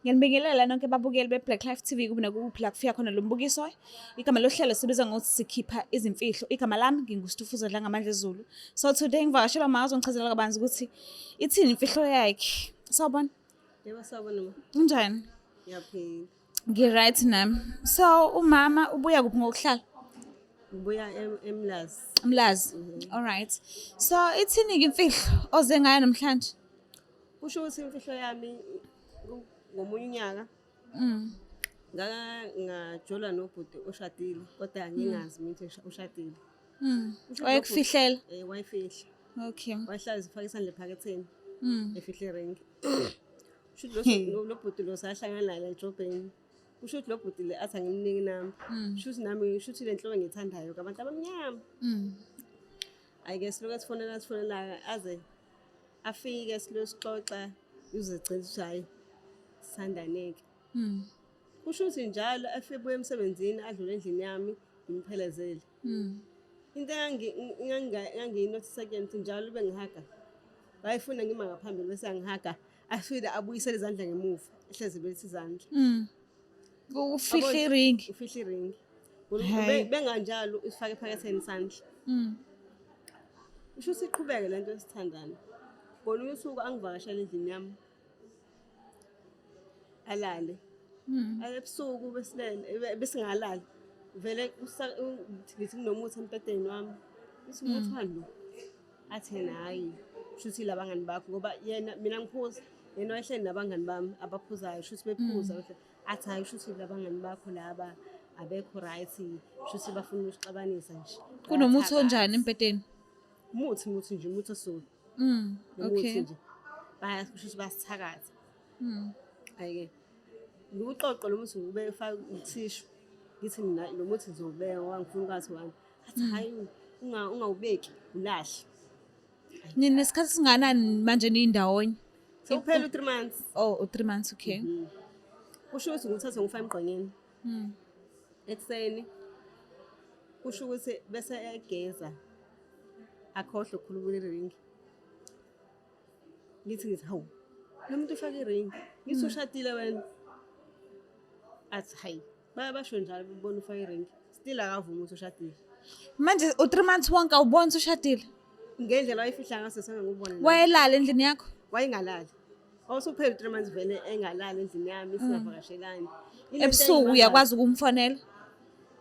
Ngiyanibingelela nonke babukeli be-Black Life TV kuphi nakuphi la kufika khona lo mbukiso. Igama lohlelo sibiza ngokuthi sikhipha izimfihlo. Igama lami nginguStufuza Dlangamandla Zulu. So today ngivakashelwa uma azongichazela kabanzi ukuthi ithini imfihlo yakhe. Sawubona. Yebo sawubona ma. Kunjani? Ngiyaphila. Ngi-right nami. So umama ubuya kuphi ngokuhlala? Ngibuya eMlazi. Mlazi. All right. So ithini-ke imfihlo oze ngayo namhlanje? Kusho ukuthi imfihlo yami ngomunye unyaka ngaka ngajola nobhuti oshadile kodwa ngingazi mina ukuthi ushadile. Kusho ukuthi Wayekufihlela. Eh wayefihla. Okay. Wayehlala ezifaka isandla ephaketheni. Efihle ring. Kusho ukuthi lo bhuti lo sahlangana naye la edrobheni. Kusho ukuthi lo bhuti le athi angimniki inamba. Kusho ukuthi nami kusho ukuthi le nhlobo engiyithandayo kabantu abamnyama. Hhayi-ke siloke sifonela sifonela aze afike siloke sixoxa uze gcina ukuthi hhayi sithandaneke. Kusho ukuthi njalo efebuya emsebenzini adlule endlini yami ngimphelezele. Into engangiyinothisa kuyena ukuthi njalo ube ngihaga. Wayefuna ngima ngaphambili bese angihaga afike abuyisele izandla ngemuva ehlezi bethi izandla. Ufihla iringi. Ufihla iringi. Hhayi. Benganjalo usifake ephaketheni isandla. Usho ukuthi iqhubeke lento esithandana. Ngolunye usuku angivakashela endlini yami. Alale. Ebusuku besilele besingalali. Vele ngithi kunomuthi embhedeni wami. Uthi umuthi wani lo? Athi yena hhayi shuthi labangani bakho ngoba yena mina ngiphuza yena wayehleli nabangani bami abaphuzayo shuthi bephuza athi hhayi shuthi labangani bakho laba abekho right shuthi bafuna ukusixabanisa nje. Kunomuthi onjani embhedeni? Umuthi muthi nje umuthi osuku. Umuthi nje. Baya kusho basithakatha. Hhayi-ke ngiwuqoqe lo muthi ngiwubeke ufake uthishu. Ngithi mina lo muthi ngizowubeka ngoba ngifuna ukwazi wami. Athi hhayi ungawubeki ulahle. Ninesikhathi singanani manje niyindawonye? Sekuphela u-3 months. Oh, u-3 months, okay. Kusho ukuthi ngithathe ngifake emgqonyeni. Ekuseni kusho ukuthi bese egeza akhohlwe ukukhuluma iringi. Ngithi hawu lo muntu ufake iringi. Ngithi ushadile wena. Athi hayi baya basho njalo bebona ufake iringi. Still akavumi ukuthi ushadile. Manje u-3 months wonke awuboni ukuthi ushadile? Ngendlela wayefihla ngaso sengangubona. Wayelala endlini yakho? Wayengalali. Wawusuphela u-3 months vele engalali endlini yami singavakashelani. Ebusuku uyakwazi ukumfonela?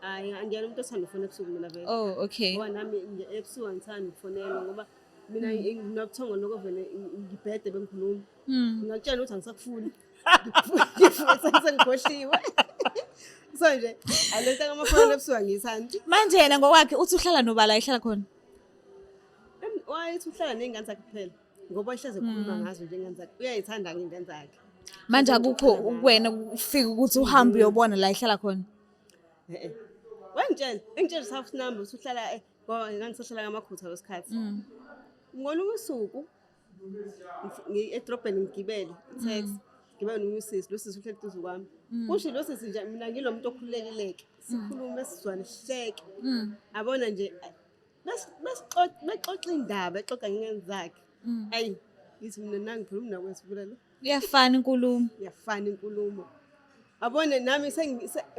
Hayi angiyena umuntu othanda ukufona ebusuku mina vele. Oh, okay. Ngoba nami nje ebusuku angithandi ukufonelwa ngoba mina nginobuthongo lokho vele ngibhede bengikhuluma. Ngingakutshela ukuthi angisakufuni. Ngifuna sengikhohliwe. So nje alento ngamafoni ebusuku angiyithandi. Manje yena ngokwakhe uthi uhlala nobala ehlala khona. Wayethi uhlala ney'ngane zakhe kuphela ngoba wayehlezi ekhuluma ngazo nje iy'ngane zakhe. Uyayithanda-ke iy'ngane zakhe. Manje akukho wena ufika ukuthi uhambe uyobona la ehlala khona. Eh. Wangitshela, engitshela house number ukuthi uhlala ngoba ngangisahlala kaMakhutha lesikhathi. Ngolunye usuku edrobheni ngigibele i-taxi. Ngibele nomunye usisi, lo sisi uhleli eduze kwami. Kusho lo sisi nje mina ngilo muntu okhululekileke. Sikhulume sizwane sihleke. Abona nje bexoxa indaba exoxa ngengane zakhe. Ayi ngithi mina nangi phela umnakwethu phela lo. Iyafana inkulumo. Iyafana inkulumo. Abone nami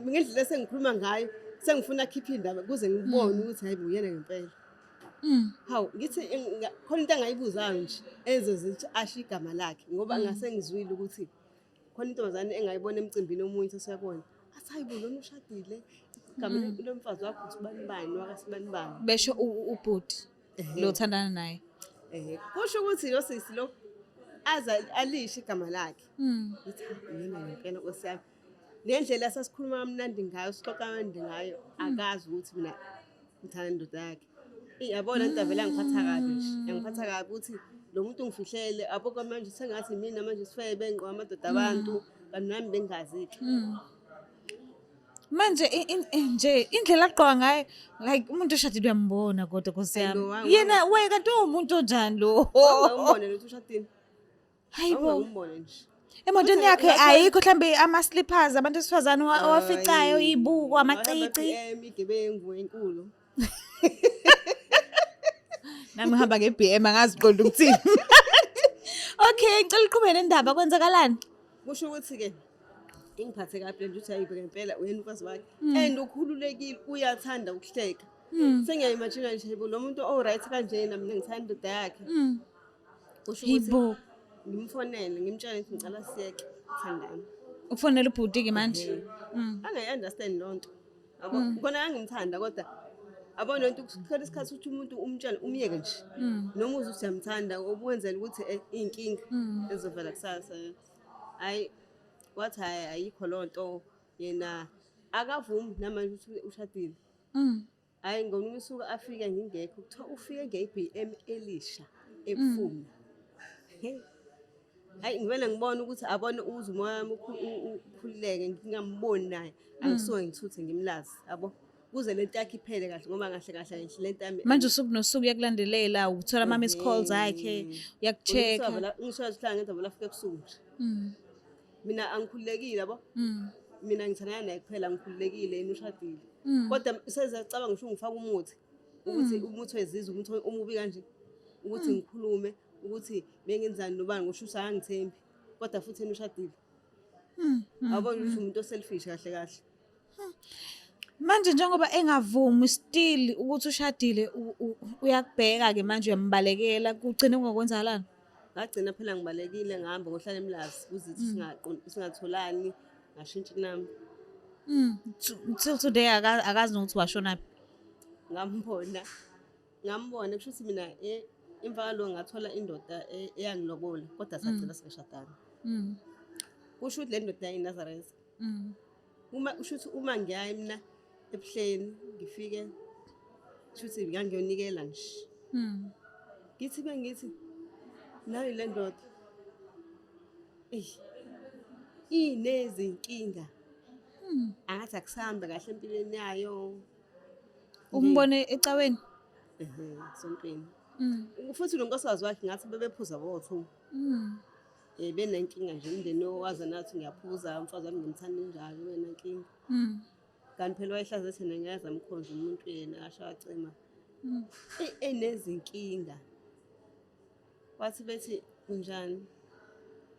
ngendlela esengikhuluma ngayo sengifuna akhiphe indaba kuze ngibone ukuthi hayi uyena ngempela. Hawu ngithi khona into engayibuzayo nje ezoze ukuthi asho igama lakhe ngoba ngase ngizwile ukuthi khona intombazane engayibona emcimbini omunye sesiyabona. Athi hayi bo lona ushadile igama lomfazi wakho uthi bani bani wakasibani bani. Besho ubhuti lo othandana naye. Kusho ukuthi lo sisi lo aze alisho igama lakhe. Ngithi uyena ngempela Nkosi yami. Nendlela sasikhuluma kamnandi ngayo sixoxa kamnandi ngayo akazi ukuthi mina ngithanda indoda yakhe. Yabona into vele angiphatha kabi nje. Angiphatha kabi ukuthi lo muntu ungifihlele abo manje sengathi mina manje sifebe ngqo amadoda abantu kanti nami bengazi-ke. Manje nje indlela agqoka ngayo like umuntu oshadile uyambona kodwa Nkosi Hayi lo, yami. Yena waye kanti uwumuntu onjani lo? Wawumbone lo ushadile. Hayi bo. Wawumbone nje. Emotweni yakhe ayikho mhlambe ama-slippers abantu besifazane owaficayo izibuko amacici. Igebengu enkulu. Nami ngihamba nge-BM angazi qonda ukuthini. Okay, ngicela uqhubeke nendaba kwenzakalani? Kusho ukuthi ke Ingiphathe kabi le nto ukuthi hayi ngempela uyena umfazi wakhe. And ukhululekile, uyathanda ukuhleka. Sengiya-imagine nje yebo lo muntu o-right kanjena, mina ngithanda indoda yakhe. Kusho ukuthi Yibo. ngimfonele ngimtshele ukuthi ngicela siyeke thandana. Ufonela ubhuti-ke manje. Angayi-understand loo nto. Yabo, kona angimthanda kodwa yabo lento kuthola isikhathi ukuthi umuntu umtshele umyeke nje. Noma uze uthi uyamthanda obuwenzela ukuthi iy'nkinga ezizovela kusasa. Hhayi, wathi hhayi ayikho loo nto, yena akavumi namanje ukuthi ushadile. Hhayi, ngolunye usuku afike ngingekho, kuthiwa ufike nge-B_M elisha efuna. Hey. Hhayi, ngivele ngibone ukuthi abone uze umoya wami ukhululeke ngingamboni naye. Angisuke ngithuthe ngimlazi, yabo. Kuze lento yakhe iphele kahle ngoba kahle kahle nje lento yami. Manje usuku nosuku uyakulandelela, uthola ama-miss calls akhe, uyaku-check-a. Ngisho ukuthi ngenza vele afike ebusuku nje. Mina angikhululekile, yabo. Mina ngithandana naye kuphela, ngikhululekile, yena ushadile. Kodwa sezacabanga ngisho ngifaka umuthi ukuthi umuthi wezizwe, umuthi omubi kanje, ukuthi ngikhulume ukuthi bengenzani nobani, ngisho ukuthi akangithembi kodwa futhi yena ushadile. Yabo ngisho umuntu o-selfish kahle kahle. Manje njengoba engavumi still ukuthi ushadile, uyakubheka-ke manje, uyambalekela, kugcine kungakwenzakalani? Ngagcina phela ngibalekile, ngihamba ngohlala eMlazi kuze singatholani, ngashintsha inamba. Till today akazi nokuthi washonaphi. Ngambona, ngambona kusho ukuthi mina emva kwaloko ngathola indoda eyangilobola kodwa sagcina singashadanga. Kusho ukuthi le ndoda yayiNazaretha. Uma kusho ukuthi uma ngiya mina ebuhleni ngifike kusho ukuthi ngangiyonikela nje. Ngithi bengithi nayo le ndoda eyi inezinkinga. Angathi akusahambe kahle empilweni yayo. Umbone ecaweni? Ehhe, esontweni. Futhi lo nkosikazi wakhe ngathi bebephuza bo-two. Benenkinga nje umndeni owaza nathi ngiyaphuza, umfazi wami ngimthanda njalo, benenkinga. Kanti phela wayehlaza ethi yena ngeke amkhonze umuntu yena asho acima. Enezinkinga. Wathi bethi kunjani?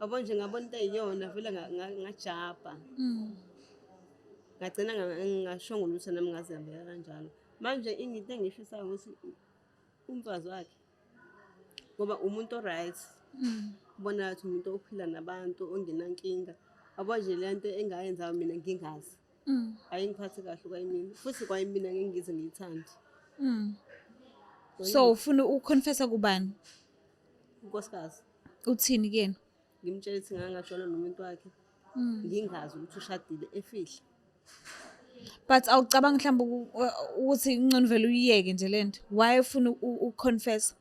Yabo nje ngabona into eyiyona vele ngajabha. Ngagcina ngashongo lutho nami ngazihambela kanjalo. Manje into engiyifisayo ukuthi umfazi wakhe ngoba umuntu o-right, ubona ukuthi umuntu ophila nabantu ongenankinga. Yabo nje le nto engayenzayo mina ngingazi. Ayingiphathi kahle kwayimina futhi kwayimina ngeke ngize ngiyithande. So ufuna uku-confessa kubani? Unkosikazi. Uthini kuyena? Ngimtshela ukuthi ngake ngajwayela nomuntu wakhe. Ngingazi ukuthi ushadile efihla. But awucabangi mhlawumbe ukuthi ngcono vele uyiyeke nje lento? Why ufuna uku-confessa?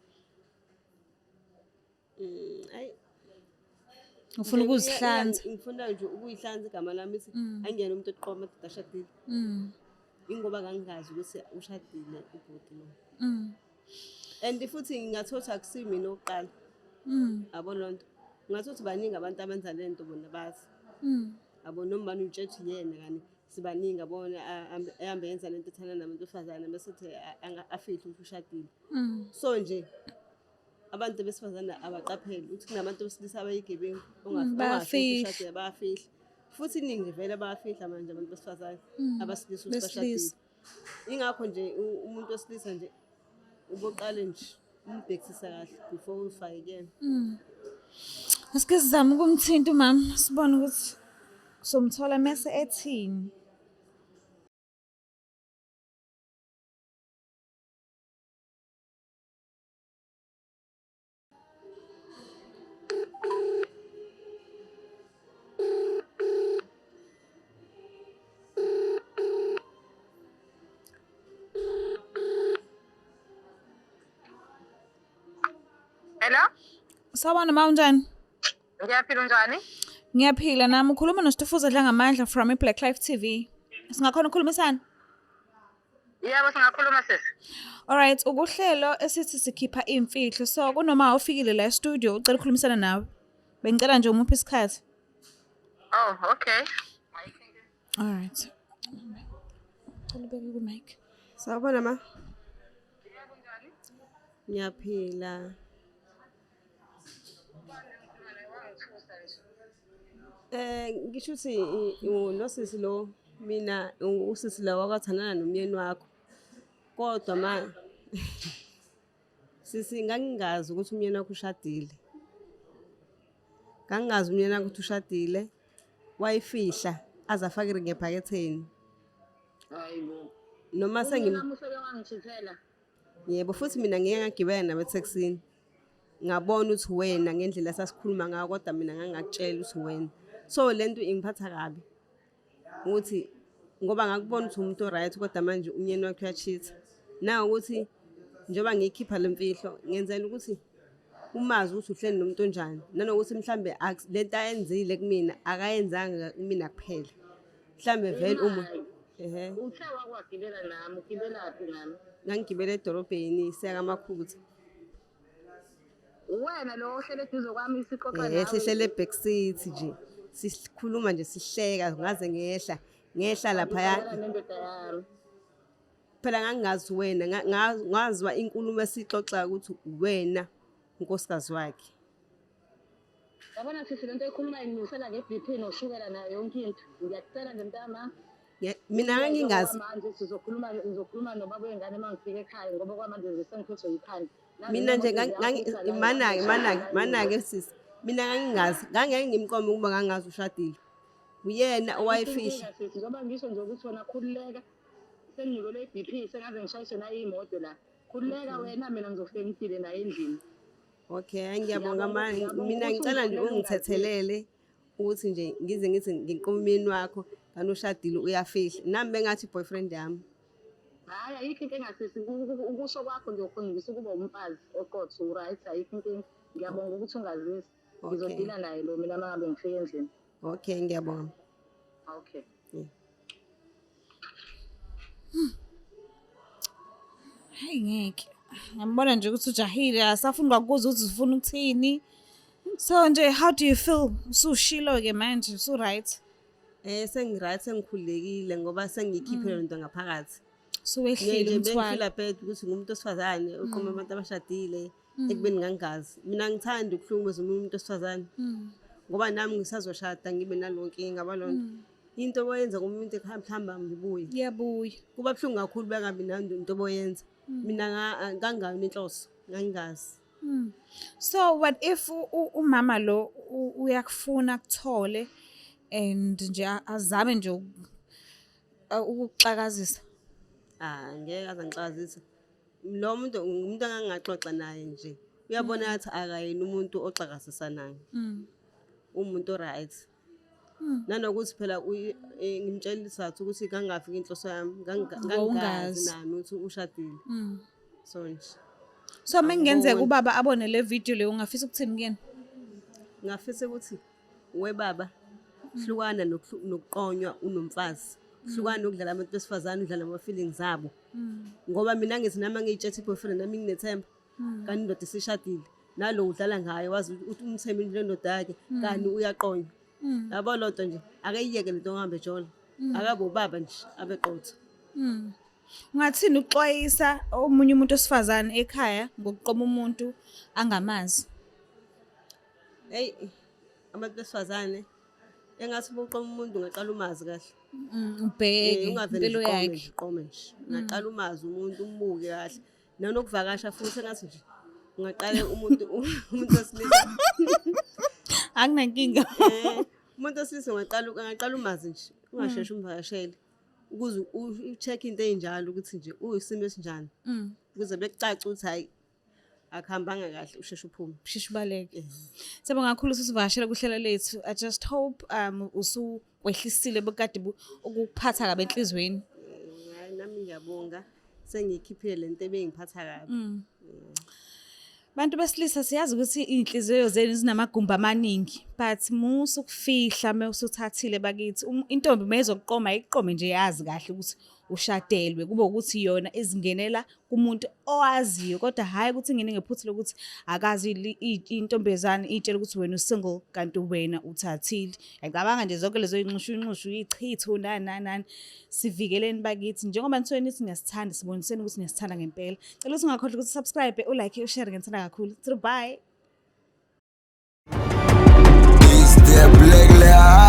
Ayi. Ufuna ukuzihlanza. Ngifuna nje ukuyihlanza igama lami ithi angiyena umuntu oqoma amadoda ashadile. Ingoba ngangingazi ukuthi ushadile ubhuti lo. And futhi ngingathola ukuthi akusimina okokuqala. Yabo loo nto. Ngingathola ukuthi baningi abantu abenza le nto bona bazi. Yabo noma ubani uyitshela ukuthi yena kani sibaningi yabona ehambe yenza lento ethanda nabantu besifazane bese ethi afihle ukuthi ushadile. So nje abantu besifazane abaqapheli ukuthi kunabantu besilisa abayigebengu Bayafihla. ushadile, bayafihla. Futhi iningi vele bayafihla manje abantu besifazane abasilisa ukuthi Besilisa. bashadile. Ingakho nje umuntu wesilisa nje uboqale nje umbhekisisa kahle before ufake kuyena. Asike sizame ukumthinta umama sibone ukuthi somthola mese ethini. Hello? Sawubona ma, unjani? Ngiyaphila, unjani? Ngiyaphila nami. Ukhuluma noStufuza Dlangamandla from iBlack Life TV. Singakhona ukukhulumisana? Yebo, singakhuluma sisi. Alright, ukuhlelo esithi sikhipha imfihlo. So kunoma ufikile la e-studio ucela ukukhulumisana nawe. Bengicela nje umuphe isikhathi. Oh, okay. Alright. Cela ubeke ku mic. Sawubona ma. Ngiyaphila. Ngisho ukuthi lo sisi lo mina usisi lo wakathandana nomyeni wakho. Kodwa ma sisi ngangingazi ukuthi umyeni wakho ushadile. Ngangingazi umyeni wakho ukuthi ushadile. Wayifihla aze afake iringi ephaketheni. Hayibo. Noma sengim Umyeni wami useke wangishithela. Yebo, futhi mina ngike ngagibela nawe ethekisini. Ngabona ukuthi wena ngendlela sasikhuluma ngayo kodwa mina ngangakutshela ukuthi wena. So le nto ingiphatha kabi ukuthi ngoba ngakubona ukuthi umuntu o-right kodwa manje umyeni wakhe uya-cheat-a. Nawukuthi njengoba ngiyikhipha le mfihlo ngenzela ukuthi umazi ukuthi uhleli nomuntu onjani nanokuthi mhlambe le nto ayenzile kumina akayenzanga kumina kuphela. Mhlambe vele uma ehe Uthe wakwagibela nami, ugibelaphi nami? Ngangigibele edolobheni siya kaMakhutha. Uwena lo ohlele eduze kwami sixoxa nawe. Sihlele e-back seat nje. Sikhuluma nje sihleka ngaze ngehla. Ngehla laphaya. Nendoda yami. Phela ngangingazi wena, ngazwa inkulumo esixoxa ukuthi uwena unkosikazi wakhe. Yabona sisi lento ekhuluma inginyusela nge-BP noshukela nayo yonke into. Ngiyakucela nje mntama. Mina ngangingazi. Manje sizokhuluma ngizokhuluma nobaba wengane uma ngifika ekhaya ngoba kwamanje nje sengiphethwe yikhanda. Mina nje manake manake manake sisi. Mina ngangingazi, ngangeke ngimqome ukuba ngangazi ushadile. Uyena owayefihla. Sisi njengoba ngisho nje ukuthi wena khululeka senginyukelwe i-BP sengaze ngishayiswe nayimoto la. Khululeka wena mina ngizofike ngifile naye endlini. Okay, ngiyabonga mani. Mina ngicela nje ungithethelele ukuthi nje ngize ngithi ngiqoma umyeni wakho kanti ushadile uyafihla. Nami bengathi boyfriend yami. Hhayi ayikho inkinga sisi ukusho kwakho nje ukhombisa ukuba umfazi oqotho u-right ayikho inkinga. Ngiyabonga ukuthi ungazisi. Ngizodila naye lo mina uma ngabe ngifika endlini. Okay, ngiyabonga. Okay. Yeah. Hayi ngeke. Ngiyambona nje ukuthi ujahile asafuni kwakubuza ukuthi ufuna ukuthini. So nje how do you feel? Usushilo ke manje, usu right. Sengi-right sengikhululekile ngoba sengiyikhiphile lento ngaphakathi. Suwehlile Nje umthwalo. bengifila bad ukuthi ngumuntu wesifazane oqoma abantu abashadile ekubeni ngangazi. Mina ngithanda ukuhlukumeza umuntu wesifazane. Ngoba nami ngisazoshada ngibe nalo nkinga balonto. Into oyenza kumuntu ekhaya mhlawumbe ngibuye. Iyabuya. Kuba buhlungu kakhulu bengabi nayo into oboyenza. Mina ngangayo inhloso, ngangingazi. So what if umama lo uyakufuna kuthole and nje azame nje ukuxakazisa? Ah, ngeke aze angixakazise. Lo muntu umuntu engangingaxoxa naye nje. Uyabona ngathi akayena umuntu oxakazisanayo. Umuntu o-right. Nanokuthi phela ngimtshela isizathu ukuthi ngangingafiki inhloso yami, ngangingazi Wawungazi. nami ukuthi ushadile. So nje. So mengenzeka Angiboni. ubaba abone le video le ungafisa ukuthini kuyena? Ngafisa ukuthi we baba hlukana nokuqonywa unomfazi. Hlukana nokudlala abantu besifazane udlala ama-feelings abo. Ngoba mina ngithi nami angiyitshethe i-boyfriend nami nginethemba. Kanti indoda isishadile. Nalo udlala ngaye wazi ukuthi umthembile le ndoda yakhe kanti uyaqonywa. Yabo loo nto nje akayiyeke lento ohambe ejola. Akabe ubaba nje abe qotho. Ungathini ukuxwayisa omunye umuntu osifazane ekhaya ngokuqoma umuntu angamazi? Hey, abantu besifazane engathi ubuqoma umuntu ungaqala umazi kahle. Ubheke Ungavele impilo nje uqome yakhe. nje uqome nje. Ungaqala umazi umuntu umbuke kahle. Nanokuvakasha futhi engathi nje ungaqala umuntu umuntu wesilisa. Akunankinga. Umuntu wesilisa ungaqala umazi nje, ungasheshi umvakashele. Ukuze u-check into ey'njalo ukuthi nje uyisimo esinjani. Ukuze bekucace ukuthi hhayi akuhambanga kahle usheshe uphume. Usheshe ubaleke. Siyabonga kakhulu ukuthi usivakashele kuhlelo lethu. I just hope usukwehlisile bukade ukuphatha kabi enhlizweni. Hayi nami ngiyabonga. Sengiyikhiphile lento ebengiphatha kabi. Bantu besilisa siyazi ukuthi iy'nhliziyo zenu zinamagumbi amaningi but musa ukufihla uma usuthathile bakithi. Intombi uma izokuqoma ayiqome nje yazi kahle ukuthi ushadelwe kube ukuthi yona izingenela kumuntu owaziyo kodwa hhayi ukuthi ingene ngephutha lokuthi akazi intombazane iy'tshela ukuthi wena u-single kanti wena uthathile. Ngiyacabanga nje zonke lezo y'nxushunxushu y'chitho nani nani nani. Sivikeleni bakithi njengoba nithiwe nithi niyasithanda siboniseni ukuthi niyasithanda ngempela. Cela ukuthi ungakhohlwa ukuthi subscribe, ulike, ushare ngithanda kakhulu. Bye. It's the Black Yeah.